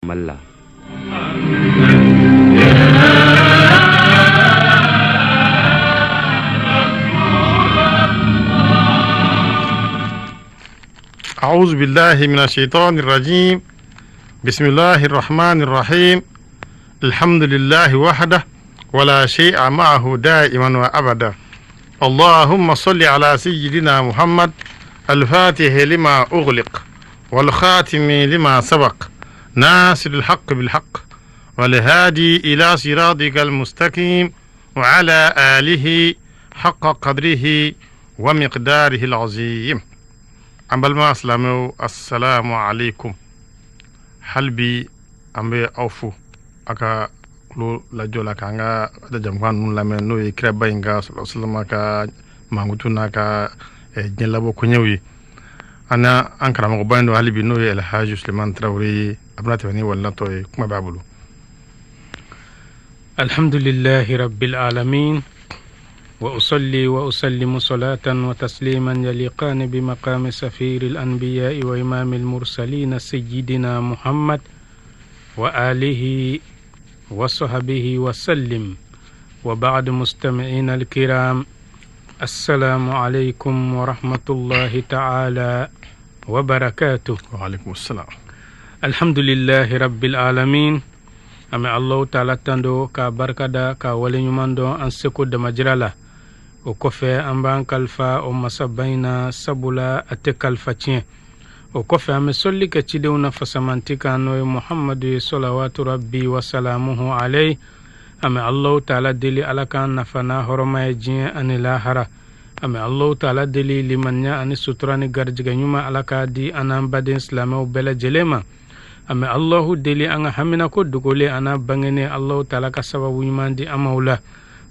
Mali la. أعوذ بالله من الشيطان الرجيم. بسم الله الرحمن الرحيم. الحمد لله وحده ولا شيء معه دائما وأبدا. اللهم صل على سيدنا محمد الفاتح لما أغلق والخاتم لما سبق ناصر الحق بالحق والهادي إلى صراطك المستقيم وعلى آله حق قدره ومقداره العظيم. An balima silamɛw, assalamu alaikum. Hali bi an bɛ aw fo a ka tulo lajɔ la k'an ka jamukan ninnu lamɛn, n'o ye kiraba in ka salama ka mankutu n'a ka diɲɛ labɔ koɲɛw ye. An na an karamɔgɔba in don hali bi, n'o ye Alhaji Suleiman Tarawele ye. A bɛna tɛmɛ ni walatɔ ye, kuma b'a bolo. الحمد لله رب العالمين، وأصلي وأسلم صلاة وتسليما يليقان بمقام سفير الأنبياء وإمام المرسلين سيدنا محمد وآله وصحبه وسلم. وبعد، مستمعين الكرام، السلام عليكم ورحمة الله تعالى وبركاته. وعليكم السلام. الحمد لله رب العالمين. An bɛ Allahu Taala tando k'a barikada, k'a waleɲuman dɔn an seko damajira la. O kɔfɛ, an b'an kalifa o masaba in na, sabula a tɛ kalifa tiɲɛ. O kɔfɛ, an bɛ sɔli kɛ cidenw na fasamanti kan, n'o ye Muhamadu ye, salawatu rabbi wasalamuhu alayhi. An bɛ Allahu Taala deli, Ala k'an nafa n'a hɔrɔma ye diɲɛ ani lahara. An bɛ Allahu Taala deli, limaniya ani sutura ni garijɛgɛ ɲuman, Ala k'a di an n'an baden silamɛw bɛɛ lajɛlen ma. An bɛ Allahu deli, an ka haminako dogolen an n'a bangenen, Allahu Taala ka sababu ɲuman di an ma o la.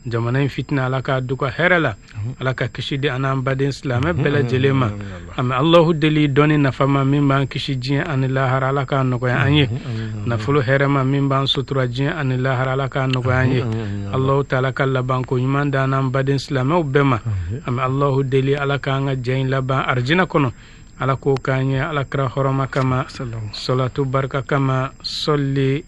Jamana in fitina, Ala k'a duga hɛrɛ la, Ala ka kisi di an n'an baden silamɛ bɛɛ lajɛlen ma. An bɛ Allahu deli, dɔnni nafama min b'an kisi diɲɛ ani lahara, Ala k'a nɔgɔya an ye. Nafolo hɛrɛma min b'an sutura diɲɛ ani lahara, Ala k'a nɔgɔya an ye. Allahu Taala ka labanko ɲuman d'an n'an baden silamɛw bɛɛ ma. An bɛ Allahu deli, Ala k'an ka jɛ in laban arijinɛ kɔnɔ. Ala k'o k'an ye Ala kira hɔrɔma kama, salatu barika kama, sɔli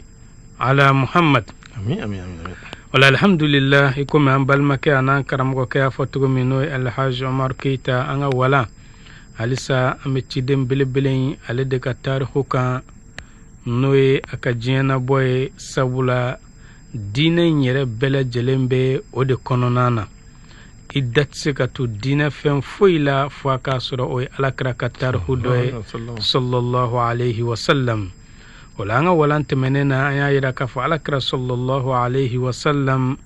ala Muhammad. Amin, amin, amin. Wala, alhamdulillah. I komi an balimakɛ an'an karamɔgɔkɛ y'a fɔ cogo min, n'o ye Alhaji Omar Keyita, an ka walan halisa an bɛ ciden belebele in ale de ka tariku kan, n'o ye a ka diɲɛnabɔ ye, sabula diinɛ in yɛrɛ bɛɛ lajɛlen bɛ o de kɔnɔna na. I da tɛ se ka to diinɛ fɛn foyi la fo a k'a sɔrɔ o ye Alakira ka tariku dɔ ye, sallallahu alayhi wa sallam. O la, an ka walan tɛmɛnen na, an y'a yira k'a fɔ Alakira sallallahu alayhi wa sallam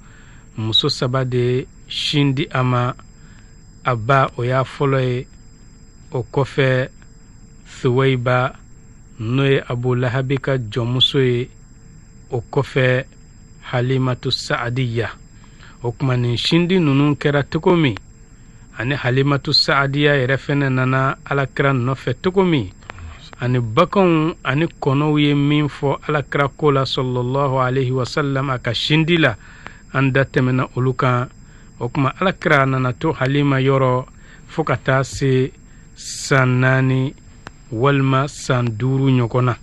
muso saba de sin di a ma. A ba, o y'a fɔlɔ ye. O kɔfɛ, Thuwaiba, n'o ye Abu Lahabi ka jɔnmuso ye. O kɔfɛ, Halimatu Saadiya. O tuma, nin sindi ninnu kɛra cogo min, ani Halimatu Saadiya yɛrɛ fɛnɛ nana Alakira nɔfɛ cogo min, ani baganw ani kɔnɔw ye min fɔ Alakira ko la, sallallahu alaihi wasallam, a ka sindi la, an da tɛmɛna olu kan. O tuma, Alakira nana to Halima yɔrɔ fo ka taa se san 4 walima san 5 ɲɔgɔn na.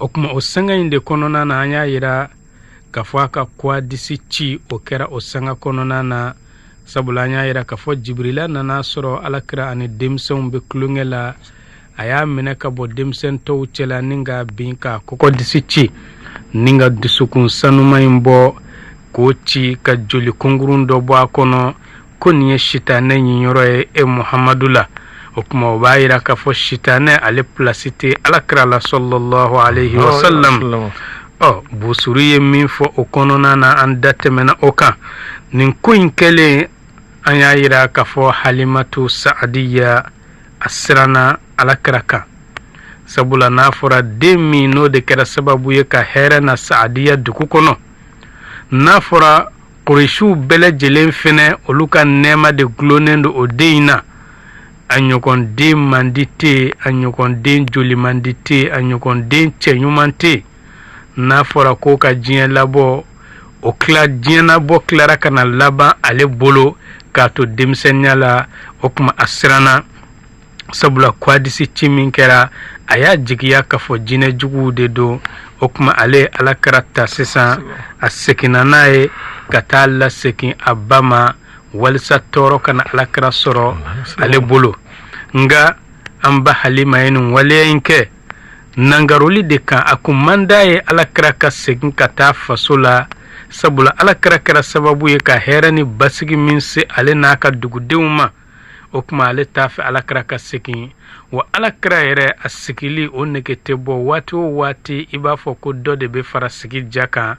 O tuma, o sanga in de kɔnɔna na, an y'a yira k'a fɔ a ka kwadisi ci, o kɛra o sanga kɔnɔna na, sabula an y'a yira k'a fɔ Jibirila nana sɔrɔ Alakira ani denmisɛnw bɛ tulonkɛ la. A y'a minɛ ka bɔ denmisɛn tɔw cɛla ni ka bin k'a kɔkɔdisi ci, ni ka dusukun sanuma in bɔ k'o ci, ka joli kunkurun dɔ bɔ a kɔnɔ, ko nin ye sitanɛ ɲinyɔrɔ ye e Muhamadu la. O tuma, o b'a yira k'a fɔ sitanɛ ale pilasi tɛ Alakira la, sallallahu alaihi wa sallam. Ɔ busuru ye min fɔ o kɔnɔna na, an da tɛmɛna o kan. Nin ko in kɛlen, an y'a yira k'a fɔ Halimatu Saadiya a siranna Alakira kan, sabula n'a fɔra den min n'o de kɛra sababu ye ka hɛrɛ na Saadiya dugu kɔnɔ, n'a fɔra Kuresiw bɛɛ lajɛlen fɛnɛ olu ka nɛɛma de gulonnen don o den in na, a ɲɔgɔn den mandi tɛ yen, a ɲɔgɔn den joli mandi tɛ yen, a ɲɔgɔn den cɛ ɲuman tɛ yen. N'a fɔra ko ka diɲɛ labɔ, o tila diɲɛnabɔ tilara ka na laban ale bolo k'a to denmisɛnninya la, o tuma a siranna. Sabula kwadisi ci min kɛra, a y'a jigiya k'a fɔ jinɛ juguw de don. O tuma ale ye Alakira ta sisan, a seginna n'a ye ka taa lasegin a ba ma walisa tɔɔrɔ kana Alakira sɔrɔ ale bolo. Nka an ba Halima ye nin waleya in kɛ nangaroli de kan. A kun man d'a ye Alakira ka segin ka taa faso la, sabula Alakira kɛra sababu ye ka hɛrɛ ni basigi min se ale n'a ka dugudenw ma. O tuma ale t'a fɛ Alakira ka segin. Wa Alakira yɛrɛ a sigili o nege tɛ bɔ. Waati o waati i b'a fɔ ko dɔ de bɛ fara sigi ja kan.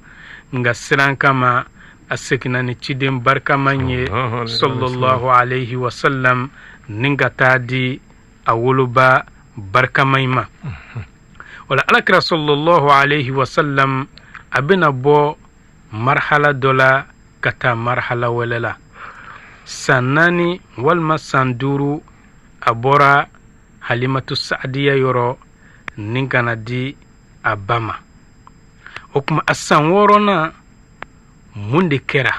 Nka siran kama, a seginna ni ciden barikama ye sallallahu alayhi wa sallam, ni ka taa di a woloba barikama in ma. Wala Alakira sallallahu alayhi wa sallam, a bɛna bɔ marhala dɔ la ka taa marhala wɛrɛ la. San 4 walima san 5, a bɔra Halimatu Sa'adiya yɔrɔ ni ka na di a ba ma. O tuma a san 6nan, mun de kɛra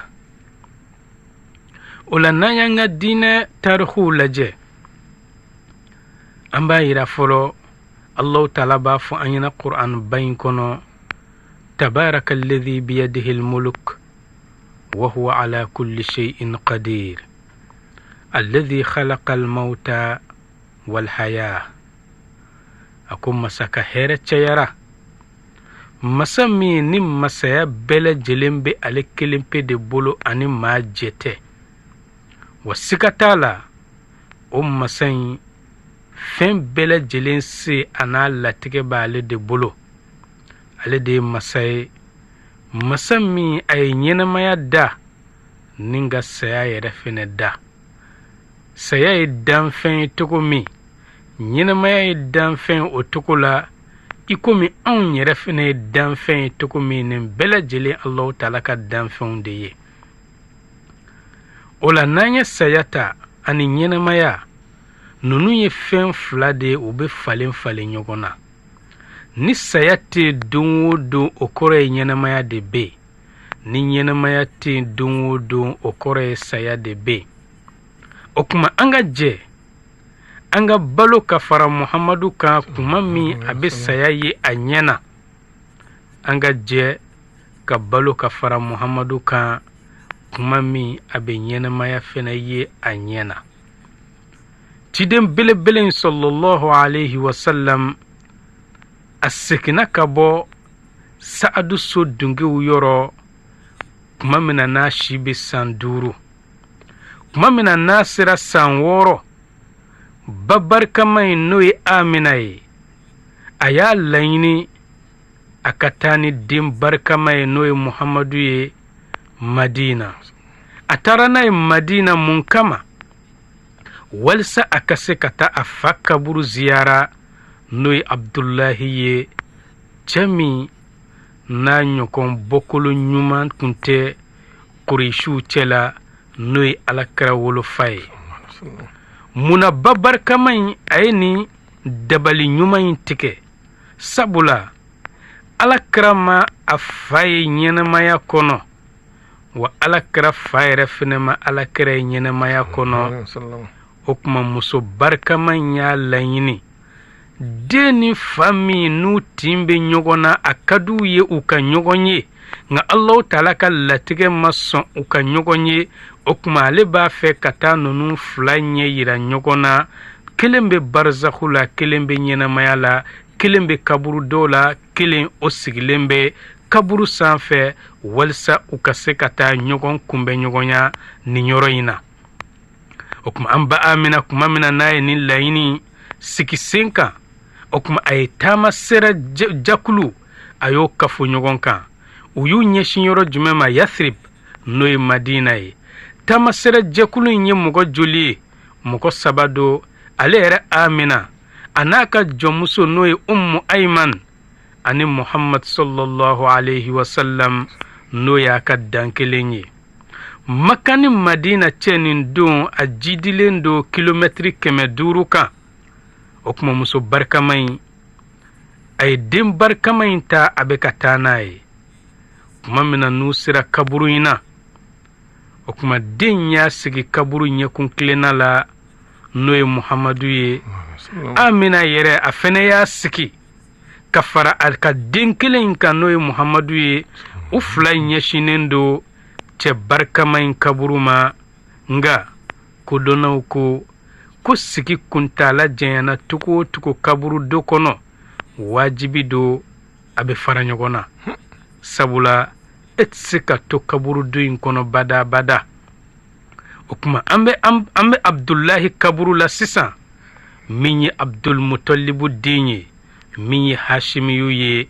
o la? N'an y'an ka diinɛ tarikuw lajɛ, an b'a yira fɔlɔ, Allahu Taala b'a fɔ an ɲɛna Qur'an ba in kɔnɔ: tabaraka alladhi biyadihi almulk wa huwa ala kulli shay'in qadir alladhi khalaqa almauta walhaya. A ko masa ka hɛrɛ cayara, masa min ni masaya bɛɛ lajɛlen bɛ ale kelen pe de bolo ani maa jɛ tɛ. Wa siga t'a la, o masa in, fɛn bɛɛ lajɛlen se a n'a latigɛ b'ale de bolo. Ale de ye masa ye, masa min a ye ɲɛnamaya da ni ka saya yɛrɛ fɛnɛ da. Saya ye danfɛn ye cogo min, ɲɛnamaya ye danfɛn o cogo la, i komi anw yɛrɛ fɛnɛ ye danfɛn ye cogo min. Nin bɛɛ lajɛlen Alahu Taala ka danfɛnw de ye. O la, n'an ye saya ta ani ɲɛnamaya, ninnu ye fɛn fila de ye, u bɛ falen falen ɲɔgɔn na. Ni saya tɛ don o don, o kɔrɔ ye ɲɛnamaya de bɛ yen. Ni ɲɛnamaya tɛ don o don, o kɔrɔ ye saya de bɛ yen. O tuma an ka jɛ an ka balo ka fara Muhamadu kan kuma min a bɛ saya ye a ɲɛ na. An ka jɛ ka balo ka fara Muhamadu kan kuma min a bɛ ɲɛnamaya fɛnɛ ye a ɲɛ na. Ciden belebele in sallallahu alayhi wa sallam, a seginna ka bɔ Saadu so dungew yɔrɔ tuma min na n'a si bɛ san 5. Tuma min na n'a sera san 6, ba barikama in, n'o ye Amina ye, a y'a laɲini a ka taa ni den barikama ye, n'o ye Muhamadu ye, Madina. A taara n'a ye Madina mun kama? Walisa a ka se ka taa a fa kaburu ziyara, n'o ye Abdulahi ye, cɛ min n'a ɲɔgɔn bɔkolo ɲuman tun tɛ Kuresiw cɛ la, n'o ye Alakira wolofa ye. Munna ba barikama in a ye nin dabali ɲuman in tigɛ? Sabula Alakira ma a fa ye ɲɛnamaya kɔnɔ, wa Alakira fa yɛrɛ fɛnɛ ma Alakira ye ɲɛnamaya kɔnɔ. O tuma muso barikama in y'a laɲini, den ni fa min n'u tin bɛ ɲɔgɔn na, a ka d'u ye u ka ɲɔgɔn ye, nka Alahu Taala ka latigɛ ma sɔn u ka ɲɔgɔn ye. O tuma ale b'a fɛ ka taa ninnu fila ɲɛ yira ɲɔgɔn na. Kelen bɛ barizaku la, kelen bɛ ɲɛnamaya la, kelen bɛ kaburu dɔw la, kelen o sigilen bɛ kaburu sanfɛ, walisa u ka se ka taa ɲɔgɔn kunbɛn ɲɔgɔnya nin yɔrɔ in na. O tuma an ba Amina, kuma min na n'a ye nin laɲini sigi sen kan, o tuma a ye taama sera jakulu, a y'o kafo ɲɔgɔn kan. U y'u ɲɛsin yɔrɔ jumɛn ma? Yathrib, n'o ye Madina ye. Taama sera jɛkulu in ye mɔgɔ joli ye? Mɔgɔ saba don: ale yɛrɛ Amina, a n'a ka jɔnmuso, n'o ye Ummu Ayman, ani Muhammad sallallahu alayhi wa sallam, n'o y'a ka dan kelen ye. Maka ni Madina cɛ nin don, a jidilen don kilomɛtiri 500 kan. O tuma muso barikama in, a ye den barikama in ta, a bɛ ka taa n'a ye. Tuma min na n'u sera kaburu in na, o tuma den y'a sigi kaburu ɲɛkun tilenna la. N'o ye Muhamadu ye. Amina yɛrɛ, a fɛnɛ y'a sigi ka fara a ka den kelen in kan, n'o ye Muhamadu ye. U fila ɲɛsinnen don cɛ barikama in kaburu ma. Nka kodɔnnaw ko ko sigi kuntaala janyana cogo o cogo kaburu do kɔnɔ, wajibi don a bɛ fara ɲɔgɔn na, sabula e tɛ se ka to kaburudo in kɔnɔ badabada. O tuma an bɛ an bɛ Abudulahi kaburu la sisan, min ye Abudulmutalibu den ye, min ye Hashimiyu ye.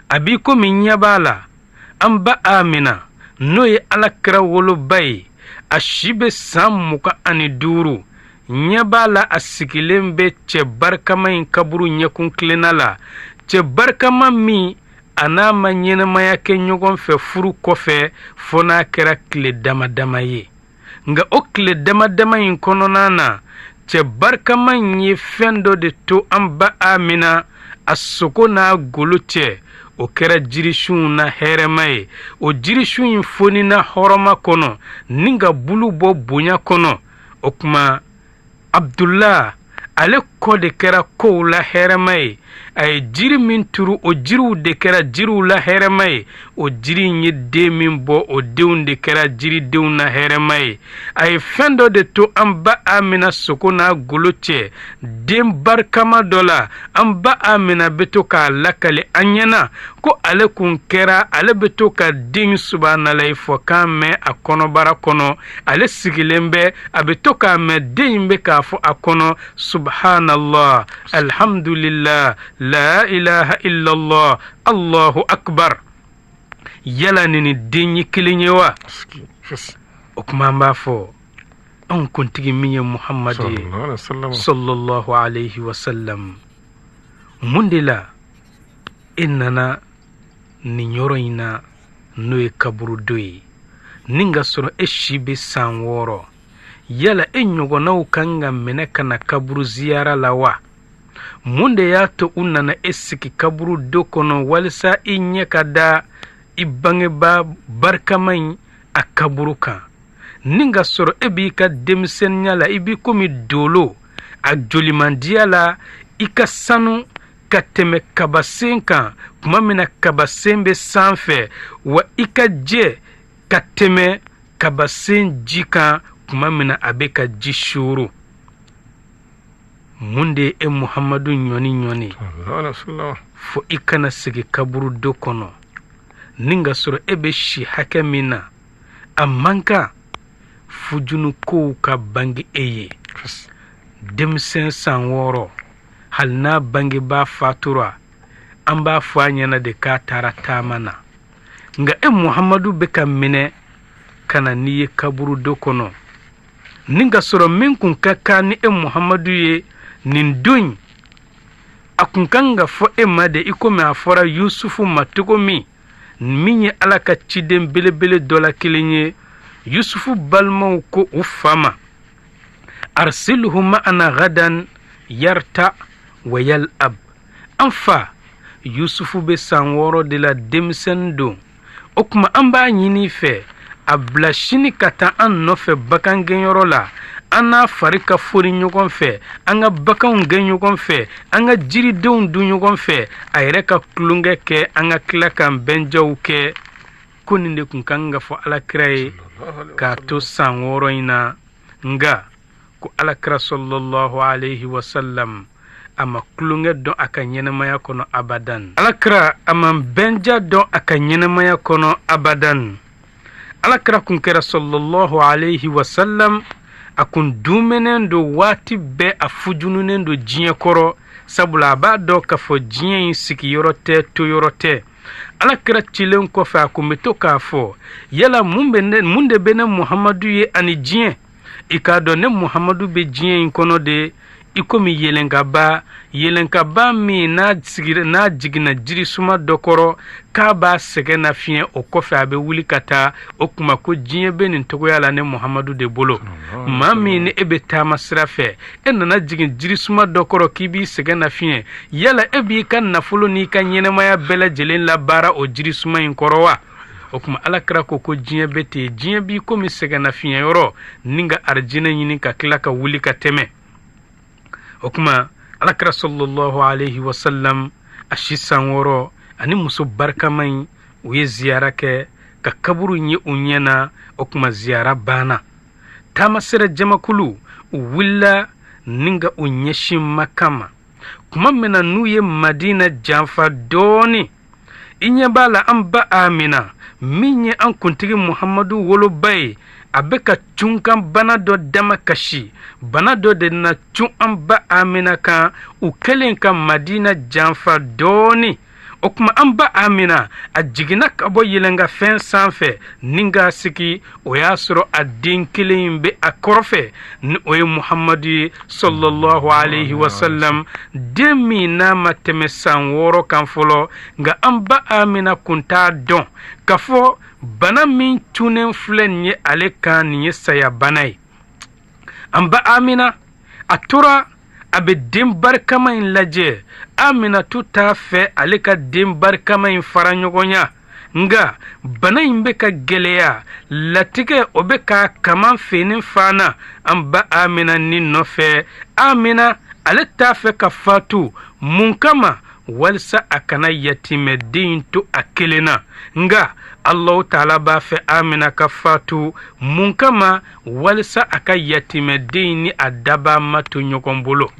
A b'i komi ɲɛ b'a la, an ba Amina, n'o ye Ala kira woloba ye, a si bɛ san 25. Ɲɛ b'a la, a sigilen bɛ cɛ barikama in kaburu ɲɛkun tilenna la, cɛ barikama min a n'a ma ɲɛnamaya kɛ ɲɔgɔn fɛ furu kɔfɛ fo n'a kɛra tile dama dama ye. Nka o tile dama dama in kɔnɔna na, cɛ barikama in ye fɛn dɔ de to an ba Amina a sogo n'a golo cɛ. O kɛra jirisunw na hɛrɛma ye. O jirisun in fonina hɔrɔma kɔnɔ ni ka bulu bɔ bonya kɔnɔ. O tuma Abdullah, ale kɔ de kɛra kow la hɛrɛma ye. A ye jiri min turu, o jiriw de kɛra jiriw la hɛrɛma ye. O jiri in ye den min bɔ, o denw de kɛra jiridenw na hɛrɛma ye. A ye fɛn dɔ de to an ba Amina sogo n'a golo cɛ den barikama dɔ la. An ba Amina bɛ to k'a lakali an ɲɛna ko ale kun kɛra, ale bɛ to ka den subanalayi fɔkan mɛn a kɔnɔbara kɔnɔ. Ale sigilen bɛ, a bɛ to k'a mɛn den in bɛ k'a fɔ a kɔnɔ: subhanallah, alhamdulillah, la ilaha illallah, Allahu akbar. Yala nin ni den ye kelen ye wa? O tuma an b'a fɔ anw kuntigi min ye Muhammadu ye, sallallahu alayhi wa sallam, mun de la e nana nin yɔrɔ in na, n'o ye kaburudo ye, ni ka sɔrɔ e si bɛ san 6? Yala e ɲɔgɔnnaw kan ka minɛ ka na kaburu ziyara la wa? Mun de y'a to u nana e sigi kaburudo kɔnɔ walisa i ɲɛ ka da i bangebaa barikama in a kaburu kan, ni ka sɔrɔ e b'i ka denmisɛnninya la, i b'i komi dolo a jolimandiya la, i ka sanu ka tɛmɛ kabasen kan tuma min na kabasen bɛ sanfɛ, wa i ka jɛ ka tɛmɛ kabasen ji kan tuma min na a bɛ ka ji suuru? Mun de ye e Muhamadu ɲɔni ɲɔni fo i kana sigi kaburudo kɔnɔ, ni ka sɔrɔ e bɛ si hakɛ min na, a man kan fujunu kow ka bange e ye? Denmisɛn san 6, hali n'a bangebaa fatura, an b'a fɔ a ɲɛna de k'a taara taama na. Nka e Muhamadu bɛ ka minɛ ka na n'i ye kaburudo kɔnɔ, ni ka sɔrɔ min kun ka kan ni e Muhamadu ye nin don in, a kun kan ka fɔ e ma de i komi a fɔra Yusufu ma cogo min, min ye Ala ka ciden belebele dɔ la kelen ye. Yusufu balimaw ko u fa ma: arsilhu ma'ana gadan yarta wa yal'ab. An fa, Yusufu bɛ san 6 de la, denmisɛnnin don. O tuma an b'a ɲini fɛ, a bila sini ka taa an nɔfɛ bagan gɛnyɔrɔ la, an n'a fari ka fori ɲɔgɔn fɛ, an ka baganw gɛn ɲɔgɔn fɛ, an ka jiridenw dun ɲɔgɔn fɛ, a yɛrɛ ka tulonkɛ kɛ, an ka tila k'an bɛnjaw kɛ. Ko nin de kun kan ka fɔ Alakira ye k'a to san 6 in na. Nka ko Alakira sallallahu alayhi wa sallam, a ma tulonkɛ dɔn a ka ɲɛnamaya kɔnɔ abadan. Alakira a ma bɛnja dɔn a ka ɲɛnamaya kɔnɔ abadan. Alakira kun kɛra sallallahu alayhi wa sallam, a kun dumɛnen don waati bɛɛ, a fujununen don diɲɛ kɔrɔ, sabula a b'a dɔn k'a fɔ diɲɛ in sigiyɔrɔ tɛ, toyɔrɔ tɛ. Alakira cilen kɔfɛ, a kun bɛ to k'a fɔ: yala mun de bɛ ne Muhamadu ye ani diɲɛ? I k'a dɔn ne Muhamadu bɛ diɲɛ in kɔnɔ de i komi yɛlɛnkaba, yɛlɛnkaba min n'a sigira, n'a jiginna jirisuma dɔ kɔrɔ k'a b'a sɛgɛn na fiɲɛ, o kɔfɛ a bɛ wuli ka taa. O kuma ko diɲɛ bɛ nin cogoya la ne Muhamadu de bolo. Maa min ni e bɛ taama sira fɛ, e nana jigin jirisuma dɔ kɔrɔ k'i b'i sɛgɛn na fiɲɛ, yala e b'i ka nafolo n'i ka ɲɛnamaya bɛɛ lajɛlen labaara o jirisuma in kɔrɔ wa? O tuma Alakira ko ko diɲɛ bɛ ten, diɲɛ b'i komi sɛgɛnnafiɲɛyɔrɔ ni ka arijinɛ ɲini ka tila ka wuli ka tɛmɛ. O tuma Alakira sallallahu alayhi wa sallam a si san 6 ani muso barikama in u ye ziyara kɛ ka kaburu ye u ɲɛ na. O tuma ziyara banna, taamasira jamakulu u wulila ni ka u ɲɛsin Maka ma. Tuma min na n'u ye Madina janfa dɔɔni, i ɲɛ b'a la an ba Amina min ye an kuntigi Muhamadu woloba ye, a bɛ ka cunkan bana dɔ dama kasi. Bana dɔ de na cun an ba Amina kan u kɛlen ka Madina janfa dɔɔni. O tuma an ba Amina a jiginna ka bɔ yɛlɛnkafɛn sanfɛ ni k'a sigi. O y'a sɔrɔ a den kelen in bɛ a kɔrɔfɛ, ni o ye Muhamadu ye sallallahu alayhi wa sallam, den min n'a ma tɛmɛ san 6 kan fɔlɔ. Nka an ba Amina kun t'a dɔn k'a fɔ bana min cunnen filɛ nin ye ale kan, nin ye sayabana ye. An ba Amina a tora a bɛ den barikama in lajɛ. Aminatu t'a fɛ ale ka den barikama in fara ɲɔgɔn ɲa, nka bana in bɛ ka gɛlɛya, latigɛ o bɛ ka kaman fini fana an ba Amina ni nɔfɛ. Amina ale t'a fɛ ka fatu. Mun kama? Walisa a kana yatimɛden in to a kelen na. Nka Alahu taala b'a fɛ Amina ka fatu. Mun kama? Walisa a ka yatimɛden ni a daba ma to ɲɔgɔn bolo.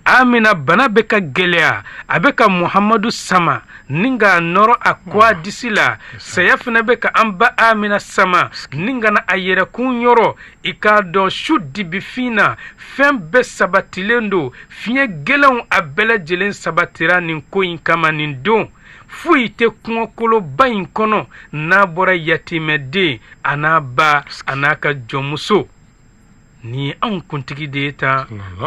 Amina bana bɛ ka gɛlɛya, a bɛ ka Muhamadu sama ni k'a nɔrɔ a kɔ disi la. Saya fana bɛ ka an ba Amina sama ni ka na a yɛrɛkun yɔrɔ. I k'a dɔn su dibifin na, fɛn bɛɛ sabatilen don, fiɲɛ gɛlɛnw a bɛɛ lajɛlen sabatira nin ko in kama. Nin don foyi tɛ kungokoloba in kɔnɔ n'a bɔra yatimɛden a n'a ba a n'a ka jɔnmuso. Nin ye anw kuntigi de ye tan,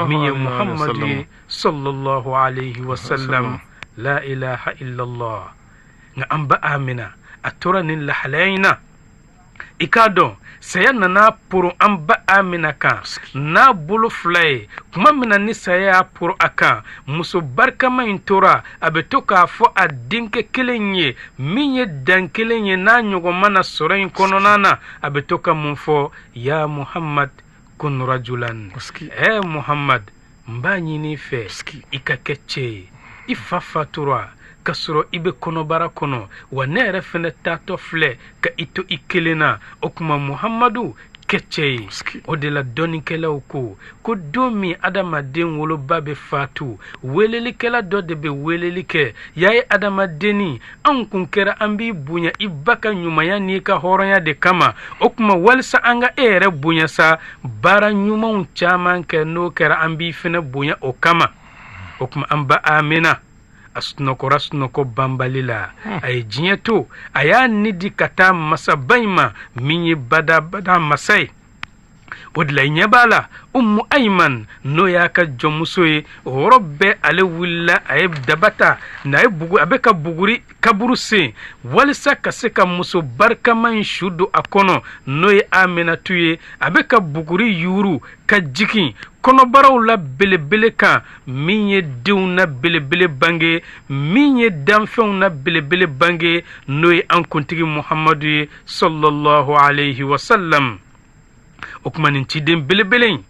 min ye Muhamadu ye sallallahu alayhi wa sallam, la ilaha illallah. Nka an ba Amina a tora nin lahalaya in na. I k'a dɔn saya nana poron an ba Amina kan n'a bolo fila ye. Tuma min na ni saya y'a poron a kan, muso barikama in tora a bɛ to k'a fɔ a denkɛ kelen ye min ye dan kelen ye n'a ɲɔgɔn mana sɔrɔ in kɔnɔna na. A bɛ to ka mun fɔ? Ya Muhammad kun rajulan, ɛ Muhammad, n b'a ɲini i fɛ i ka kɛ cɛ ye. I fa fatura k'a sɔrɔ i bɛ kɔnɔbara kɔnɔ, wa ne yɛrɛ fɛnɛ taatɔ filɛ ka i to i kelen na. O tuma Muhamadu, kɛ cɛ ye. O de la dɔnnikɛlaw ko ko don min adamaden woloba bɛ fatu, welelikɛla dɔ de bɛ weleli kɛ: y'a ye adamadenni, anw kun kɛra an b'i bonya i ba ka ɲumanya n'i ka hɔrɔnya de kama. O tuma walisa an ka e yɛrɛ bonya sa, baara ɲumanw caman kɛ, n'o kɛra an b'i fɛnɛ bonya o kama. O tuma an ba Amina a sunɔgɔra sunɔgɔ banbali la, a ye diɲɛ to, a y'a ni di ka taa masaba in ma min ye badabada masa ye. O de la i ɲɛ b'a la Umu Ayiman, n'o y'a ka jɔnmuso ye, o yɔrɔ bɛɛ ale wulila, a ye daba ta, a ye bugu, a bɛ ka buguri kaburu sen walisa ka se ka muso barikama in su don a kɔnɔ, n'o ye Aminatu ye. A bɛ ka buguri yuuru ka jigin kɔnɔbaraw la belebele kan, min ye denw na belebele bange, min ye danfɛnw na belebele bange, n'o ye an kuntigi Muhamadu ye sallallahu alayhi wa sallam. O tuma nin ciden belebele in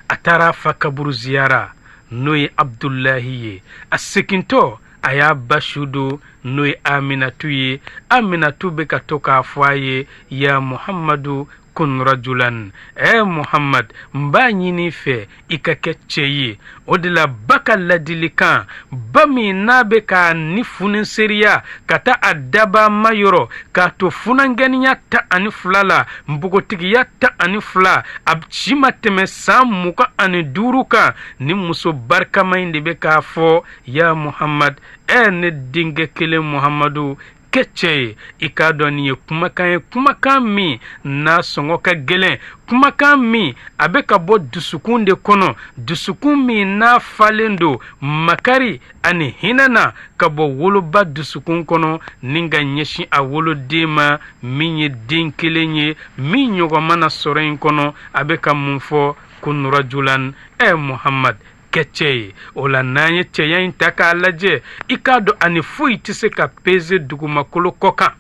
a taara a fa kaburu ziyara, n'o ye Abudulayi ye. A segintɔ a y'a ba su don, n'o ye Aminatu ye. Aminatu bɛ ka to k'a fɔ a ye: ya Muhamadu kun rajulan, ɛ Muhammad, n b'a ɲini i fɛ i ka kɛ cɛ ye. O de la ba ka ladilikan, ba min n'a bɛ k'a ni funiseriya ka taa a daba ma yɔrɔ k'a to funankɛniya 12 la, npogotigiya 12, a si ma tɛmɛ san 25 kan, ni muso barikama in de bɛ k'a fɔ: ya Muhammad, ɛ ne denkɛ kelen Muhammadu, kɛ cɛ ye. I k'a dɔn nin ye kumakan ye, kumakan min n'a sɔngɔ ka gɛlɛn, kumakan min a bɛ ka bɔ dusukun de kɔnɔ, dusukun min n'a falen don makari ani hinɛ na ka bɔ woloba dusukun kɔnɔ ni ka ɲɛsin a woloden ma, min ye den kelen ye, min ɲɔgɔn mana sɔrɔ in kɔnɔ. A bɛ ka mun fɔ? Kun rajulan, ɛ Muhammad, kɛ cɛ ye. O la n'an ye cɛya in ta k'a lajɛ, i k'a dɔn ani foyi tɛ se ka peze dugumakolo kɔ kan.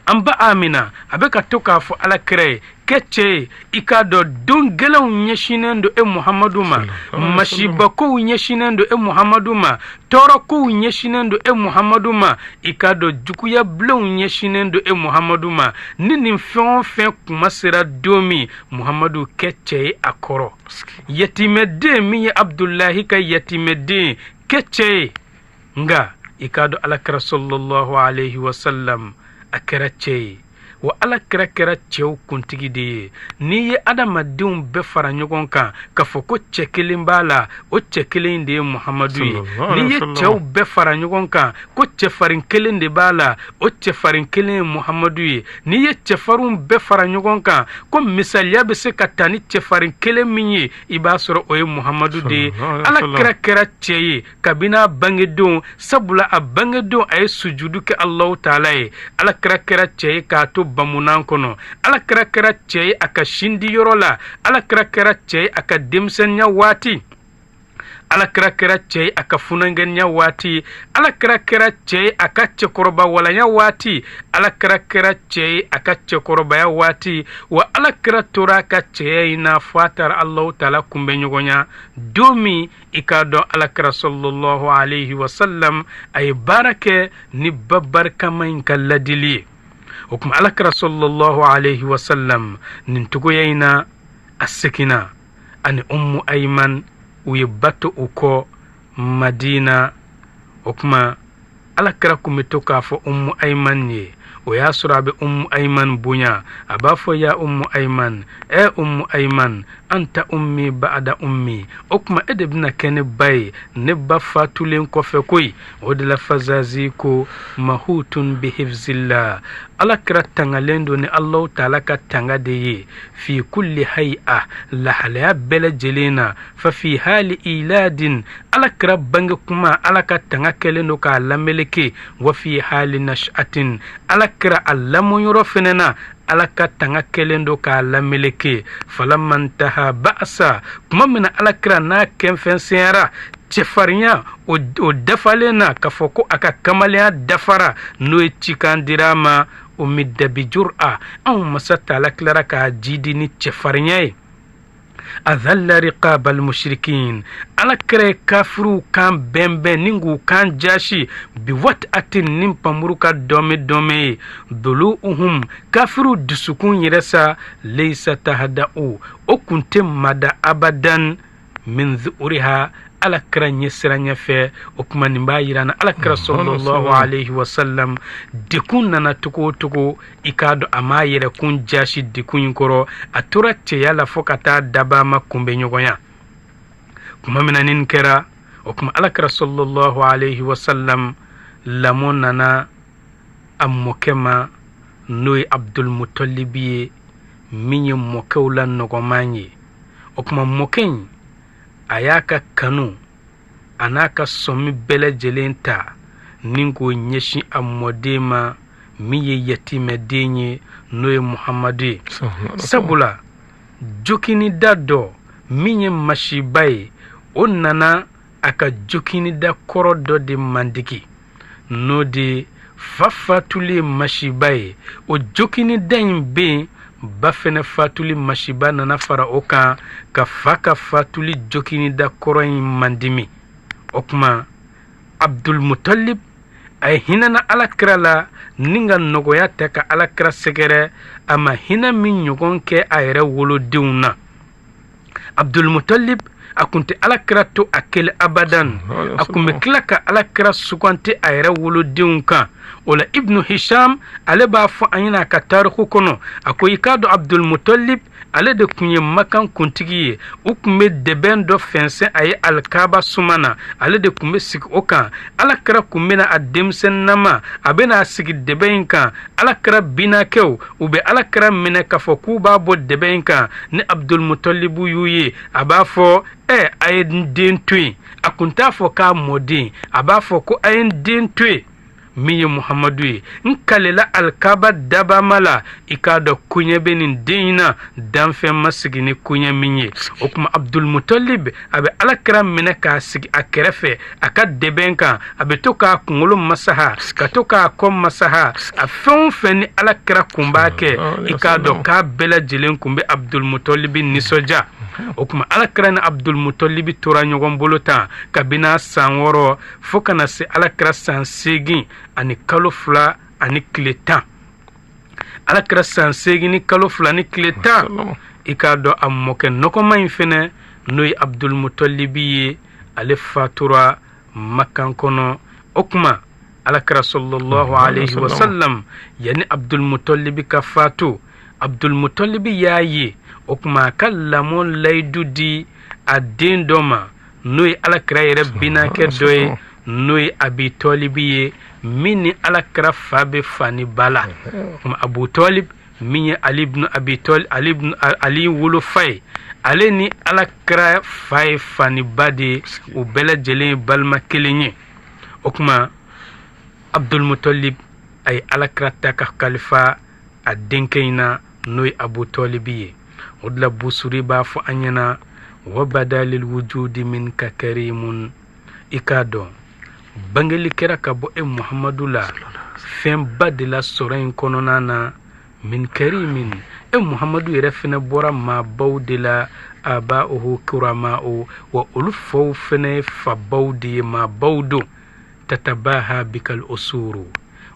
An ba Amina a bɛ ka to k'a fɔ Ala kira ye, kɛ cɛ ye, i k'a dɔn don gɛlɛnw ɲɛsinnen don e Muhamadu ma, masibakow ɲɛsinnen don e Muhamadu ma, tɔɔrɔkow ɲɛsinnen don e Muhamadu ma, i k'a dɔn juguya bilenw ɲɛsinnen don e Muhamadu ma. Ni nin fɛn o fɛn kuma sera don min, Muhamadu, kɛ cɛ ye a kɔrɔ. Yatimɛden min ye Abudulahi ka yatimɛden, kɛ cɛ ye. Nka i k'a dɔn Alakira sallallahu alaihi wasallam a kɛra cɛ ye, wa Alakira kɛra cɛw kuntigi de ye. N'i ye adamadenw bɛɛ fara ɲɔgɔn kan k'a fɔ ko cɛ kelen b'a la, o cɛ kelen de ye Muhamadu ye. N'i ye cɛw bɛɛ fara ɲɔgɔn kan ko cɛfarin kelen de b'a la, o cɛfarin kelen ye Muhamadu ye. N'i ye cɛfarinw bɛɛ fara ɲɔgɔn kan ko misaliya bɛ se ka ta ni cɛfarin kelen min ye, i b'a sɔrɔ o ye Muhamadu de ye. Alakira kɛra cɛ ye kabini a bangedon, sabula a bangedon a ye sujudu kɛ Alahu taala ye. Alakira kɛra cɛ ye k'a to bamunan kɔnɔ. Alakira kɛra cɛ ye a ka sindiyɔrɔ la. Alakira kɛra cɛ ye a ka denmisɛnninya waati. Alakira kɛra cɛ ye a ka funankɛninya waati. Alakira kɛra cɛ ye a ka cɛkɔrɔba walanya waati. Alakira kɛra cɛ ye a ka cɛkɔrɔbaya waati. Wa Alakira tora a ka cɛya in na fo a taara Alahu taala kunbɛn ɲɔgɔnya don min. I k'a dɔn Alakira sallallahu alaihi wasallam a ye baara kɛ ni ba barikama in ka ladili ye. O tuma Alakira sallallahu alaihi wasallam nin cogoya in na, a seginna ani Ummu Ayman, u ye ba to u kɔ Madina. O tuma Alakira kun bɛ to k'a fɔ Ummu Ayman ye, o y'a sɔrɔ a bɛ Ummu Ayman bonya, a b'a fɔ: ya Ummu Ayman, ɛ Ummu Ayman, anta ummi ba'da ummi. O tuma e de bɛna kɛ ne ba ye ne ba fatulen kɔfɛ koyi. O de la Fazazi ko: mahutun bihifzillah, Alakira tangalen don ni Alahu taala ka tanga de ye, fi kulli hay'a, lahalaya bɛɛ lajɛlen na. Fa fi hali iladin, Alakira bange kuma, Ala ka tanga kɛlen don k'a lameleke. Wa fi hali nash'atin, Alakira a lamɔyɔrɔ fɛnɛ na, Ala ka tanga kɛlen don k'a lameleke. Falamma ntaha ba'sa, tuma min na Alakira n'a kɛnfɛnsɛnyara cɛfarinya o dafalen na, k'a fɔ ko a ka kamalenya dafara, n'o ye cikan dira a ma, o midda bi jur'a, anw masa taala tilara k'a jidi ni cɛfarinya ye. Azalla riqabal mushrikin, Alakira ye kafiriw kan bɛnbɛn ni k'u kan jasi, bi wat'atin, ni pamuru ka dɔmɛ dɔmɛ ye. Duluhum, kafiriw dusukun yɛrɛ sa, leisa tahda'u, o kun tɛ mada abadan min zu'uriha, Alakira ɲɛsiranɲɛ fɛ. O kuma nin b'a yira na Alakira sallallahu alaihi wasallam dekun nana togo o togo, i k'a dɔn a m'a yɛrɛ kun jasi dekun in kɔrɔ, a tora cɛya la fo ka taa daba ma kunbɛ ɲɔgɔnya. Kuma min na nin kɛra, o kuma Alakira sallallahu alaihi wasallam lamɔ nana a mɔkɛ ma, n'o ye Abdulmutalibi ye, min ye mɔkɛw la nɔgɔman ye. O kuma mɔkɛ in a y'a ka kanu a n'a ka sɔmi bɛɛ lajɛlen ta ni k'o ɲɛsin a mɔden ma, min ye yatimɛden ye, n'o ye Muhamadu ye. Sabula jokinida dɔ min ye masiba ye, o nana a ka jokinida kɔrɔ dɔ de mandigi, n'o de fa fatuli ye masiba ye. O jokinida in bɛ yen, ba fɛnɛ fatuli masiba nana fara o kan, ka fa ka fatuli jokinida kɔrɔ in mandimi. O kuma Abdulmutalib a ye hinɛna Alakira la ni ka nɔgɔya ta ka Alakira sɛgɛrɛ, a ma hinɛ min ɲɔgɔn kɛ a yɛrɛ wolodenw na. Abdulmutalib a kun tɛ Alakira to a kelen abadan, a kun bɛ tila ka Alakira suganti a yɛrɛ wolodenw kan. O la Ibnu Hisham ale b'a fɔ an ɲɛna a ka tariku kɔnɔ, a ko i k'a dɔn Abdulmutalib ale de kun ye Makan kuntigi ye. U kun bɛ dɛbɛn dɔ fɛnsɛn a ye Alikaba suma na, ale de kun bɛ sigi o kan. Alakira kun bɛna a denmisɛnninama, a bɛna a sigi dɛbɛn in kan. Alakira binakɛw u bɛ Alakira minɛ k'a fɔ k'u b'a bɔ dɛbɛn in kan. Ni Abdulmutalibu y'u ye, a b'a fɔ: ɛ, a ye n den to yen. A kun t'a fɔ k'a mɔden, a b'a fɔ ko a ye n den to yen. min ye Muhamadu ye. N kalela alikaba dabama la, i k'a dɔn koɲɛ bɛ nin den in na, danfɛn ma sigi ni koɲɛ min ye. O tuma Abdulmutalib a bɛ alakira minɛ k'a sigi a kɛrɛfɛ a ka dɛbɛn kan, a bɛ to k'a kunkolo masaha, ka to k'a kɔ masaha, a fɛn o fɛn ni alakira kun b'a kɛ, i k'a dɔn k'a bɛɛ lajɛlen kun bɛ Abdulmutalib nisɔndiya. O tuma alakira ni Abdulmutalib tora ɲɔgɔn bolo tan kabini a san 6 fo ka na se alakira san 8 ani kalo 2 ani tile 10. Alakira san 8 ni kalo 2 ni tile 10, i k'a dɔn a mɔkɛ nɔgɔma in fɛnɛ n'o ye Abdulmutalibi ye, ale fatura Makan kɔnɔ. O tuma alakira sallallahu alayhi wa sallam yanni Abdulmutalibi ka fatu, Abdulmutalibi y'a ye o tuma a ka lamɔ layidu di a den dɔ ma n'o ye alakira yɛrɛ binakɛ dɔ ye, n'o ye Abi Tɔlibi ye, min ni alakira fa bɛ fa ni ba la. Abu Tɔlib min ye Ali ibn Abi Tɔlib, Ali ibn Ali wolofa ye, ale ni alakira fa ye fa ni ba de ye, u bɛɛ lajɛlen ye balima kelen ye. O tuma Abdulmutalib a ye alakira ta ka kalifa a denkɛ in na n'o ye Abu Tɔlibi ye. O de la Busuri b'a fɔ an ɲɛna wa badalil wujudi minka karimun, i k'a dɔn bangeli kɛra ka bɔ e Muhamadu la fɛnba de la sɔrɔ in kɔnɔna na, min karimin, e Muhamadu yɛrɛ fɛnɛ bɔra maabaw de la, aba'uhu kurama'u, wa olu faw fɛnɛ ye fabaw de ye, maabaw don. Tatabaha bikal usuru,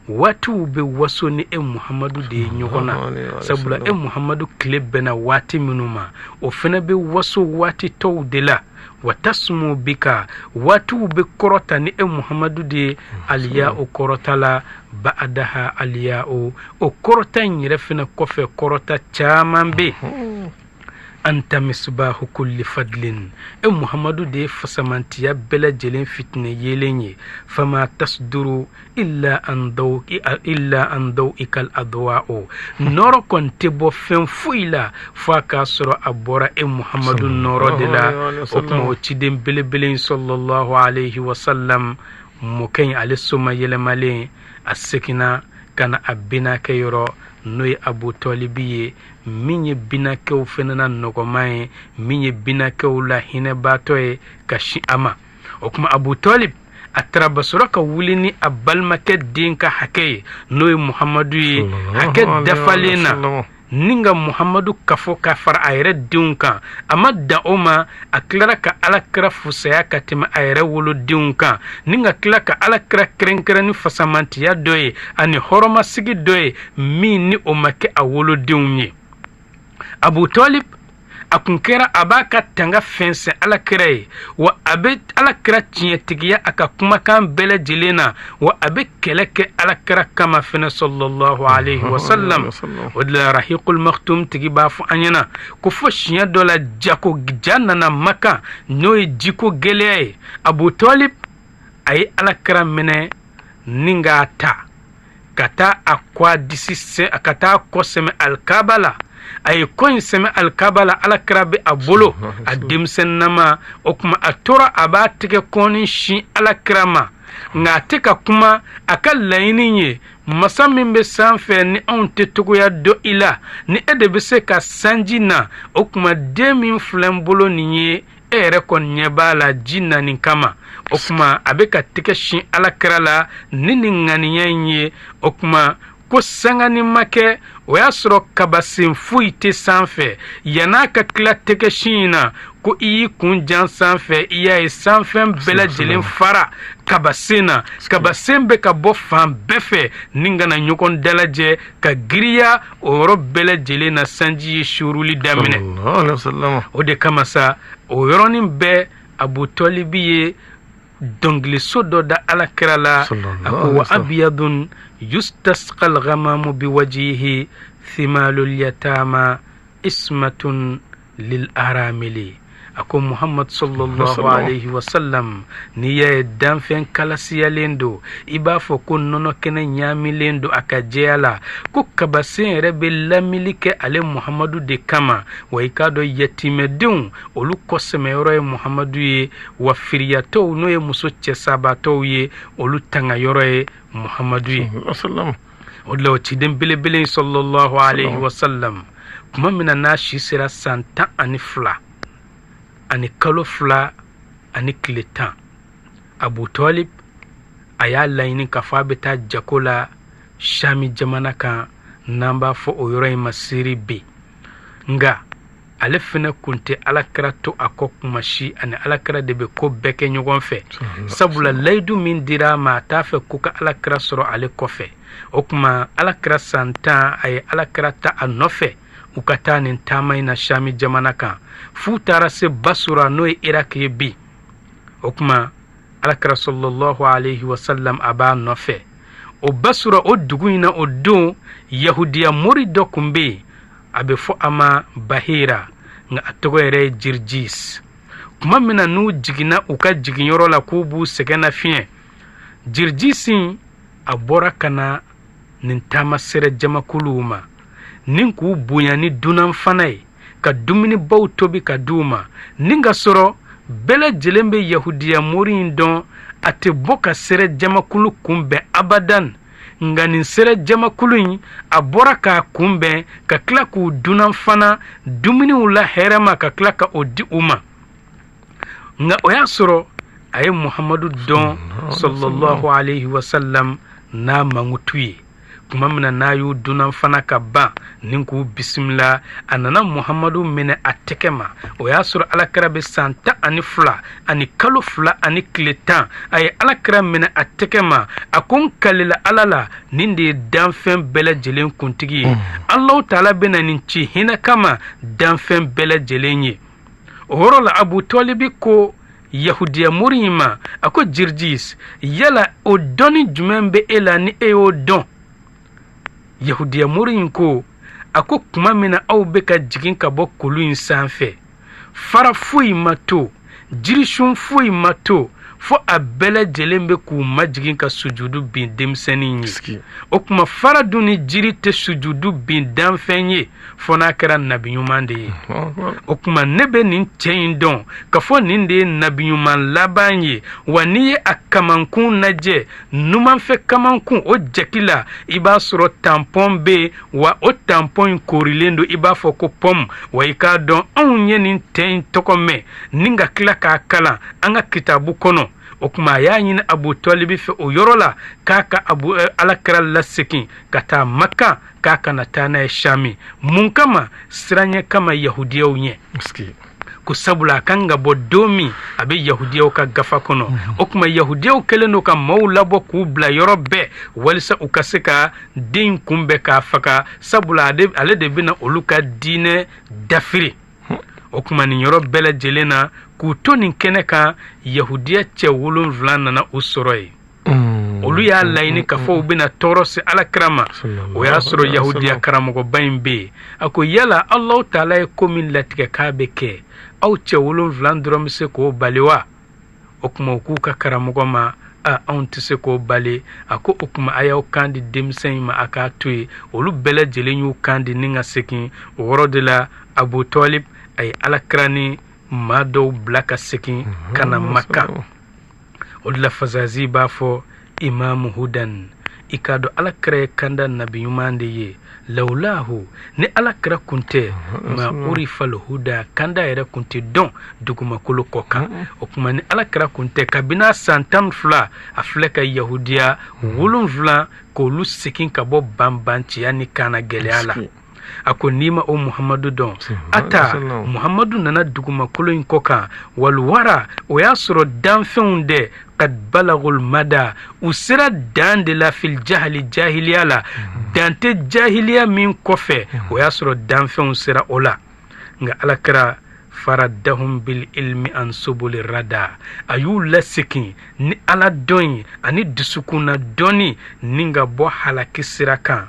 waatiw bɛ waso ni e Muhamadu de ye ɲɔgɔn na, sabula e Muhamadu tile bɛnna waati minnu ma, o fɛnɛ bɛ waso waati tɔw de la. Wa tasmu bika, waatiw bɛ kɔrɔta ni e Muhamadu de ye, aliya o kɔrɔta la, ba'adaha aliya o kɔrɔta in yɛrɛ fɛnɛ kɔfɛ kɔrɔta caman bɛ yen. Anta misbahu kulli fadlin, e Muhamadu de ye fasamantiya bɛɛ lajɛlen fitinɛ yeelen ye. Fama tasduru illa an dawikal adwa'u, nɔrɔ kɔni tɛ bɔ fɛn foyi la fo a k'a sɔrɔ a bɔra e Muhamadu nɔrɔ de la. O tuma o ciden belebele in sallallahu alayhi wa sallam mɔkɛ in ale soma yɛlɛmalen a seginna ka na a binakɛ yɔrɔ n'o ye Abu Tɔlibi ye, min ye binakɛw fɛnɛ na nɔgɔman ye, min ye binakɛw la hinɛbaatɔ ye ka sin a ma. O tuma Abu Tɔlib a taara basɔrɔ ka wuli ni a balimakɛ den ka hakɛ ye n'o ye Muhamadu ye, hakɛ dafalen na, ni ka Muhamadu kafo ka fara a yɛrɛ denw kan. A ma dan o ma, a tilara ka alakira fusaya ka tɛmɛ a yɛrɛ wolodenw kan, ni ka tila ka alakira kɛrɛnkɛrɛn ni fasamantiya dɔ ye ani hɔrɔnmasigi dɔ ye min ni o ma kɛ a wolodenw ye. Abu Tɔlib a kun kɛra a b'a ka tanga fɛnsɛn alakira ye, wa a bɛ alakira tiɲɛtigiya a ka kumakan bɛɛ lajɛlen na, wa a bɛ kɛlɛ kɛ alakira kama fɛnɛ sallallahu alayhi wa sallam. O de la Rahiqul Maktum tigi b'a fɔ an ɲɛna ko fo siɲɛ dɔ la jako ja nana Makan, n'o ye jiko gɛlɛya ye. Abu Tɔlib a ye alakira minɛ ni k'a ta ka taa a kɔ disi ka taa kɔ sɛmɛ alikaba la. A ye kɔ in sɛmɛ alikaba la, alakira bɛ a bolo a denmisɛnninama. O tuma a tora a b'a tigɛ kɔnni sin alakira ma, nka a tɛ ka kuma. A ka laɲini ye masa min bɛ sanfɛ ni anw tɛ togoya dɔn i la, ni e de bɛ se ka sanji na, o tuma den min filɛ n bolo nin ye, e yɛrɛ kɔni ɲɛ b'a la ji nani kama. O tuma a bɛ ka tɛgɛ sin alakira la ni nin ŋaniya in ye. O tuma ko sangani ma kɛ, o y'a sɔrɔ kabasen foyi tɛ sanfɛ. Yann'a ka tila tɛgɛ sin in na, ko i y'i kun jan sanfɛ, i y'a ye sanfɛn bɛɛ lajɛlen fara kabasen na, kabasen bɛ ka bɔ fan bɛɛ fɛ ni ka na ɲɔgɔn dalajɛ ka giriya o yɔrɔ bɛɛ lajɛlen na. Sanji ye suuruli daminɛ. O de kama sa o yɔrɔnin bɛɛ Abu Tɔlibi ye dɔnkiliso dɔ da alakira la. A ko wa abiyadun yustasqal ghamamu biwajihi thimalul yatama ismatun lil aramili. A ko Muhammad sallallahu alayhi wa sallam, n'i y'a ye danfɛn kalasiyalen don, i b'a fɔ ko nɔnɔ kɛnɛ ɲaamilen don a ka jɛya la, ko kabasen yɛrɛ bɛ lamili kɛ ale Muhammadu de kama. Wa i k'a dɔn yatimɛdenw olu kɔsɛmɛyɔrɔ ye Muhammadu ye, wa firiyatɔw n'o ye muso cɛsabatɔw ye, olu tangayɔrɔ ye Muhammadu ye. O de la o ciden belebele sallallahu alayhi wa sallam, tuma min na n'a si sera san 12 ani kalo 2 ani tile 10, Abu Talib a y'a laɲini k'a fɔ a bɛ taa jago la Shami jamana kan, n'an b'a fɔ o yɔrɔ in ma Siri bi. Nka ale fɛnɛ kun tɛ alakira to a kɔ kuma si, ani alakira de bɛ ko bɛɛ kɛ ɲɔgɔn fɛ, sabula layidu min dira a ma, a t'a fɛ ko ka alakira sɔrɔ ale kɔfɛ. O tuma alakira san 10 a ye alakira ta a nɔfɛ u ka taa nin taama in na Shami jamana kan, f'u taara se Basura n'o ye Irak ye bi. O tuma alakira sallallahu alayhi wa sallam a b'a nɔfɛ. O Basura o dugu in na, o don yahudiya mori dɔ kun bɛ yen, a bɛ fɔ a ma Bahira, nka a tɔgɔ yɛrɛ ye Jirjis. Tuma min na n'u jiginna u ka jiginyɔrɔ la k'u b'u sɛgɛn nafiɲɛ, Jirjisi a bɔra ka na nin taama sera jamakuluw ma, ni k'u bonya ni dunan fana ye, ka dumunibaw tobi ka di u ma, ni ka sɔrɔ bɛɛ lajɛlen bɛ yahudiya mori in dɔn, a tɛ bɔ ka sera jamakulu kunbɛn abadan. Nka nin sera jamakulu in a bɔra k'a kunbɛn, ka tila k'u dunan fana dumuniw la hɛrɛma, ka tila ka o di u ma. Nka o y'a sɔrɔ a ye Muhammadu dɔn sallallahu alayhi wa sallam n'a mankutu ye. Tuma min na n'a y'u dunan fana ka ban ni k'u bisimila, a nana Muhammadu minɛ a tɛgɛ ma. O y'a sɔrɔ alakira bɛ san 12 ani kalo 2 ani tile 10. A ye alakira minɛ a tɛgɛ ma, a ko n kalila Ala la, nin de ye danfɛn bɛɛ lajɛlen kuntigi ye. Alahu taala bɛna nin ci hinɛ kama danfɛn bɛɛ lajɛlen ye. O yɔrɔ la Abu Talibi ko yahudiya mori in ma, a ko Jirjis, yala o dɔnni jumɛn bɛ e la ni e y'o dɔn? Yahudiya mori in ko, a ko tuma min na aw bɛ ka jigin ka bɔ kulu in sanfɛ, fara foyi ma to, jirisun foyi ma to, fo a bɛɛ lajɛlen bɛ k'u majigin ka sujudu bin denmisɛnnin ye. O tuma fara dun ni jiri tɛ sujudu bin danfɛn ye, fo n'a kɛra nabi ɲuman de ye. O tuma ne bɛ nin cɛ in dɔn k'a fɔ nin de ye nabi ɲuman laban ye. Wa n'i ye a kamankun lajɛ, numanfɛ kamankun o jaki la, i b'a sɔrɔ tampɔn bɛ yen, wa o tampɔn in koorilen don i b'a fɔ ko pɔmu. Wa i k'a dɔn anw ye nin tɛ in tɔgɔ mɛn ni ka tila k'a kalan an ka kitabu kɔnɔ. O tuma a y'a ɲini Abu Talibi fɛ o yɔrɔ la k'a ka abu alakira lasegin ka taa Makan, k'a kana taa n'a ye Shami. Mun kama? Siranɲɛ kama yahudiyaw ɲɛ, ko sabula a kan ka bɔ don min a bɛ yahudiyaw ka gafa kɔnɔ. O tuma yahudiyaw kɛlen don ka maaw labɔ k'u bila yɔrɔ bɛɛ walisa u ka se ka den kunbɛn k'a faga, sabula ale de bɛna olu ka diinɛ dafiri. O tuma nin yɔrɔ bɛɛ lajɛlen na, k'u to nin kɛnɛ kan, yahudiya cɛ 7 nana u sɔrɔ yen. Olu y'a laɲini k'a fɔ u bɛna tɔɔrɔ se alakira ma. O y'a sɔrɔ yahudiya karamɔgɔba in bɛ yen. A ko yala Alahu taala ye ko min latigɛ k'a bɛ kɛ, aw cɛ 7 dɔrɔn bɛ se k'o bali wa? O tuma u k'u ka karamɔgɔ ma, a anw tɛ se k'o bali. A ko o tuma a y'aw kan di denmisɛn in ma, a k'a to yen. Olu bɛɛ lajɛlen y'u kan di ni ka segin. O yɔrɔ de la Abu Talib a ye alakira ni maa dɔw bila ka segin ka na Makan. O de la Fazazi b'a fɔ Imamu Hudan, i k'a dɔn alakira ye kanda nabi ɲuman de ye. Lawulahu, ni alakira kun tɛ, ma urifal huda, kanda yɛrɛ kun tɛ dɔn dugumakolo kɔ kan. O tuma ni alakira kun tɛ, kabini a san 12 a filɛ ka yahudiya 7 k'olu segin ka bɔ banbanciya ni kana gɛlɛya la. A ko n'i ma o Muhammadu dɔn, ata Muhammadu nana dugumakolo in kɔ kan, walwara, o y'a sɔrɔ danfɛnw dɛ, kad balagul mada, u sera dan de la, fil jahali, jahiliya la, dan tɛ jahiliya min kɔfɛ, o y'a sɔrɔ danfɛnw sera o la. Nka alakira faradahum bil ilmi an subuli rada, a y'u lasegin ni ala dɔn ye ani dusukunna dɔnni, ni ka bɔ halaki sira kan.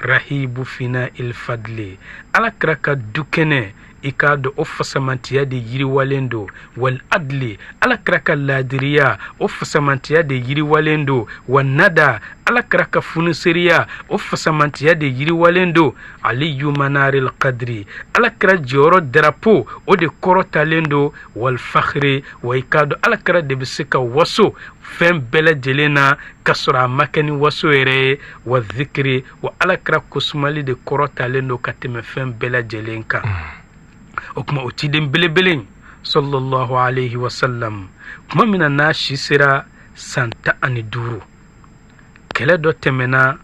Rahibu fina il fadli, alakira ka du kɛnɛ I k'a dɔn o fasamantiya de yiriwalen don. Wal adli, ala kira ka laadiriya, o fasamantiya de yiriwalen don. Wa nada, ala kira ka funiseriya, o fasamantiya de yiriwalen don. Aliyu manaril qadri, ala kira jɔyɔrɔ darapo, o de kɔrɔtalen don. Wal fakhri, wa i k'a dɔn ala kira de bɛ se ka waso fɛn bɛɛ lajɛlen na ka sɔrɔ a ma kɛ ni waso yɛrɛ ye. Wa zikiri, wa ala kira kosumali de kɔrɔtalen don ka tɛmɛ fɛn bɛɛ lajɛlen kan. O tuma o ciden belebele sallallahu alayhi wa sallam, tuma min na n'a si sera san 15, kɛlɛ dɔ tɛmɛna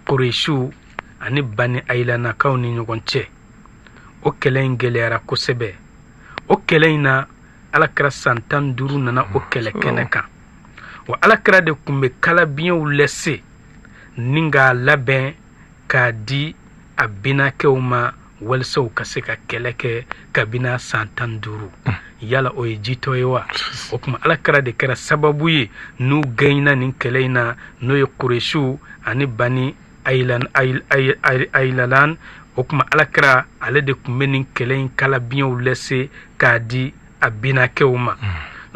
Kuresiw ani Bani Ayilanakaw ni ɲɔgɔn cɛ. O kɛlɛ in gɛlɛyara kosɛbɛ. O kɛlɛ in na, ala kira san 15 nana o kɛlɛ kɛnɛ kan. Wa ala kira de tun bɛ kalabiɲɛw lɛse ni k'a labɛn k'a di a binakɛw ma walisa u ka se ka kɛlɛ kɛ kabini a san 15. Yala o ye jitɔ ye wa? O tuma ala kira de kɛra sababu ye n'u gɛnna nin kɛlɛ in na, n'o ye Kuresiw ani Bani Ayilalan. O tuma ala kira ale de tun bɛ nin kɛlɛ in kalabiɲɛw lɛse k'a di a binakɛw ma.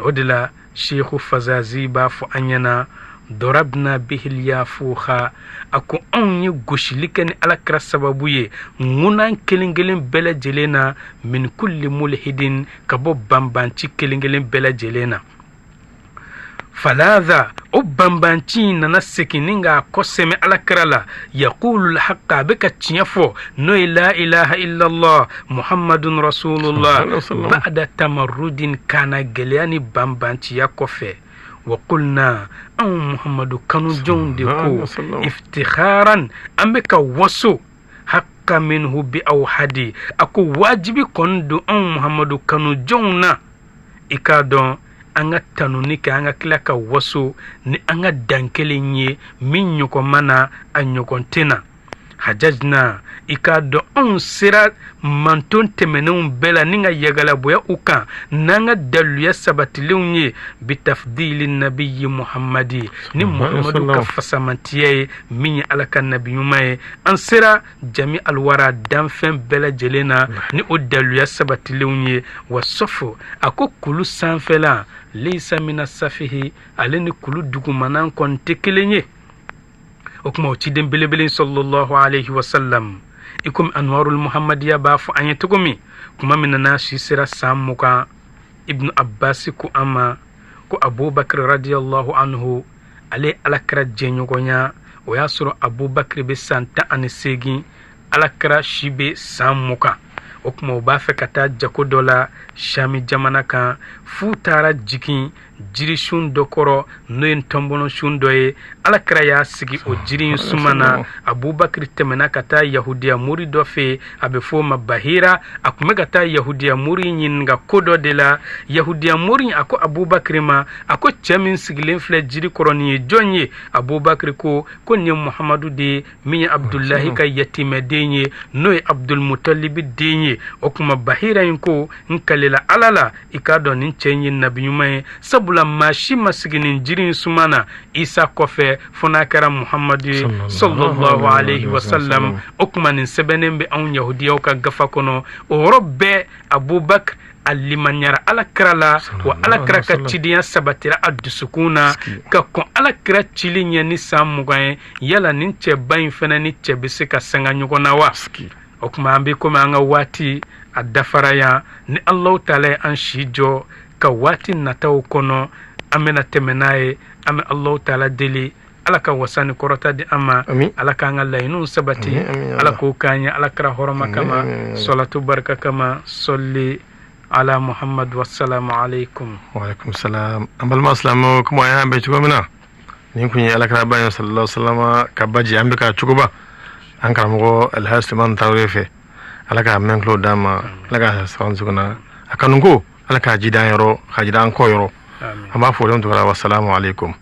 O de la Sheikhu Fazazi b'a fɔ an ɲɛna, darabna bihil yafuha, a ko anw ye gosili kɛ ni ala kira sababu ye ŋunan kelen kelen bɛɛ lajɛlen na, min kulli mulhidin, ka bɔ banbanci kelen kelen bɛɛ lajɛlen na. Falaza, o banbanci in nana segin ni k'a kɔ sɛmɛ ala kira la. Yaqulu alhaqa, a bɛ ka tiɲɛ fɔ, n'o ye la ilaha illallah muhammadun rasulullah, ba'da tamarrudin, kana gɛlɛya ni banbanciya kɔfɛ. Wa qulna, anw muhammadu kanujɔnw de ko iftikharan, an bɛ ka waso haqqa minhu bi awhadi, a ko wajibi kɔni don anw muhammadu kanujɔnw na, i k'a dɔn an ka tanuni kɛ, an ka tila ka waso ni an ka dan kelen ye min ɲɔgɔn ma na, a ɲɔgɔn tɛ na. Hajajna, i k'a dɔn anw sera manton tɛmɛnenw bɛɛ la ni ka yagalaboya u kan n'an ka daluya sabatilenw ye, bitafdili nabiyyi muhammadi, ni muhammadu ka fasamantiya ye min ye ala ka nabi ɲuman ye. An sera jami alwara danfɛn bɛɛ lajɛlen na ni o daluya sabatilenw ye. Wa sɔfo, a ko kulu sanfɛla leisa mina safihi, ale ni kulu dugumanan kɔni tɛ kelen ye. O tuma o ciden belebele sallallahu alayhi wa sallam, i komi anwarul muhammadiya b'a fɔ an ye cogo min, tuma min na n'a si sera san 20, ibnu abbasi ko an ma ko abubakar radiyallahu anhu ale ala kira jɛɲɔgɔnya, o y'a sɔrɔ abubakar bɛ san 18, ala kira si bɛ san 20. O tuma u b'a fɛ ka taa jago dɔ la Shami jamana kan, f'u taara jigin jirisun dɔ kɔrɔ, n'o ye ntɔnbɔnɔsun dɔ ye. Ala kira y'a sigi o jiri in suma na. Abubakar tɛmɛna ka taa yahudiya mori dɔ fɛ yen, a bɛ f'o ma Bahira. A tun bɛ ka taa yahudiya mori ɲininka ko dɔ de la. Yahudiya mori a ko Abubakar ma, a ko cɛ min sigilen filɛ jiri kɔrɔ nin ye jɔn ye? Abubakar ko nin ye Muhamadu de ye, min ye Abdulahi ka yatimɛden ye, n'o ye Abdulmutalibi den ye. O tuma Bahira in ko, n kalela ala la, i k'a dɔn nin cɛ in ye nabi ɲuman ye, sabula maa si ma sigi nin jiri in suma na Isa kɔfɛ fo n'a kɛra Muhamadu ye sallallahu alayhi wa sallam. O tuma nin sɛbɛnnen bɛ anw yahudiyaw ka gafa kɔnɔ. O yɔrɔ bɛɛ Abubakar a limaniyara ala kira la, wa ala kira ka cidenya sabatira a dusukun na ka kɔn ala kira cili ɲɛ ni san 20 ye. Yala nin cɛba in fana ni cɛ bɛ se ka sanga ɲɔgɔn na wa? O tuma an bɛ komi an ka waati a dafara yan, ni Alahu taala ye an si jɔ ka waati nataw kɔnɔ, an bɛna tɛmɛ n'a ye. An bɛ Alahu taala deli, ala ka wasa ni kɔrɔta di an ma, ala k'an ka laɲiniw sabati, ala k'o k'an ye ala kira hɔrɔma kama, sɔlatu barika kama, sɔli ala muhammad wasalamu alaikum. Wa alaikum salam. An balima silamɛw, komi an y'a bɛn cogo min na, nin kun ye ala kira ba ye sallallahu alaihi wasallam ka baji, an bɛ ka cogoba an karamɔgɔ Alhaji Sulemani Tarawele fɛ. Ala k'a mɛn tulo d'an ma, ala k'a sɔn suguna a kanuko, ala k'a jida an yɔrɔ, k'a jida an kɔ yɔrɔ. An b'a fɔ o tugura, wasalamu alaikum.